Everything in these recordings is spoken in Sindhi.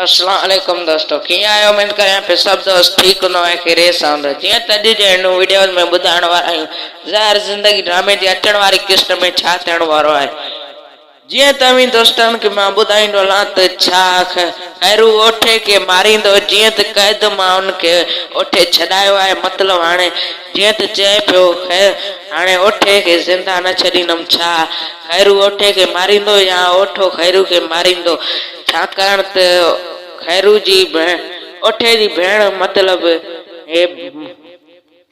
اسلام عليڪم دوستو ڪيئن آهيو اميد ڪريان پيو سڀ دوست ٺيڪ هوندو ۽ خيريت سان هوندو جيئن ته اڄ جي هن وڊيوز ۾ ٻڌائڻ وارا آهيون زهر زندگي ڊرامي جي اچڻ واري قسط ۾ ڇا ٿيڻ وارو آهي جيئن ته اوهين دوستن کي مان ٻڌائيندو هلان ته ڇا خيرو اوٺي کي ماريندو جيئن ته قيد مان ان کي اوٺي ڇڏايو آهي مطلب هاڻي جيئن ته چئي پيو خير هاڻي اوٺي کي زنده نه ڇڏيندم ڇا خيرو اوٺي کي ماريندو يا اوٺو خيرو کي ماريندو ڇاڪاڻ ته خيرو جي ڀيڻ اوٺي جي ڀيڻ مطلب هي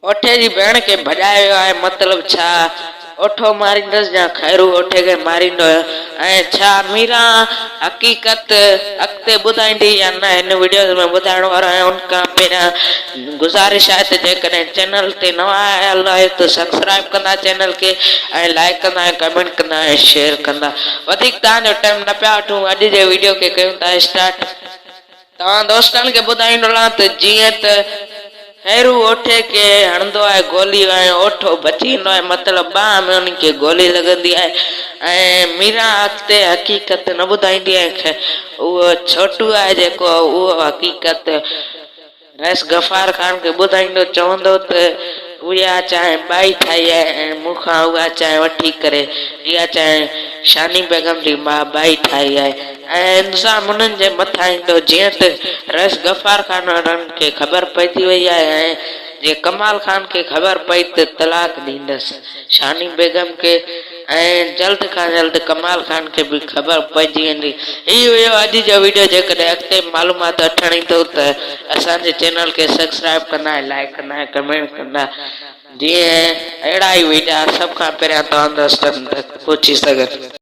اوٺي جي ڀيڻ کي ڀڄايو ويو آهي مطلب ڇا اوٺو ماريندس يا خيرو اوٺي کي ماريندو ۽ ڇا ميران حقيقت اڳتي ٻڌائيندي يا نه هن وڊيو ۾ ٻڌائڻ وارو آهيان ان کان پهريان گذارش آهي ته جيڪڏهن چينل تي نوان آيل آهيو ته سبسڪرائب ڪندا چينل کي ۽ لائيڪ ڪندا ۽ ڪمينٽ ڪندا ۽ شيئر ڪندا وڌيڪ توهان جو ٽائيم نه پيا وٺون اڄ جي ويڊيو کي ڪيون ٿا اسٽارٽ. توهان دوستن کي ٻڌائيندو رهان ته جيئن ته خيرو اوٺي کي هڻندو آهي گولي ۽ اوٺو بچي ويندو آهي مطلب ٻانهن ۾ ان کي گولي لڳندي آهي ۽ ميران اڳتي حقيقت نه ٻڌائيندي آهي اهو ڇوٽو آهي جيڪو اهو حقيقت رئيس غفار خان کي ٻڌائيندو چوندو ته اها چانهه ٻائي ٺاهي آهي ۽ مون کان اها چانهه وٺي ڪري اها چانهه شاني بيگم جي ماء ٻائي ٺاهي آهي ۽ الزام انهن جي مٿان ايندو جيئن ته رئيس غفار خان وارن کي خبر پئجي وئي آهي ۽ جي ڪمال خان کي خبر پئي ته طلاق ڏيندس شاني بيگم کي ۽ جلد کان جلد ڪمال خان کي به خبر پئجي ويندي. هي هيو اڄ جو وڊيو جيڪڏهن اڳتي به معلومات وٺڻ ايندو ته اسان جي چينل کي سبسڪرائب ڪندا ۽ لائيڪ ڪندا ۽ ڪمينٽ ڪندا جيئن اهڙا ئي وڊيا سڀ کان پهريان توهان دوستن تڪ پهچي سگهن.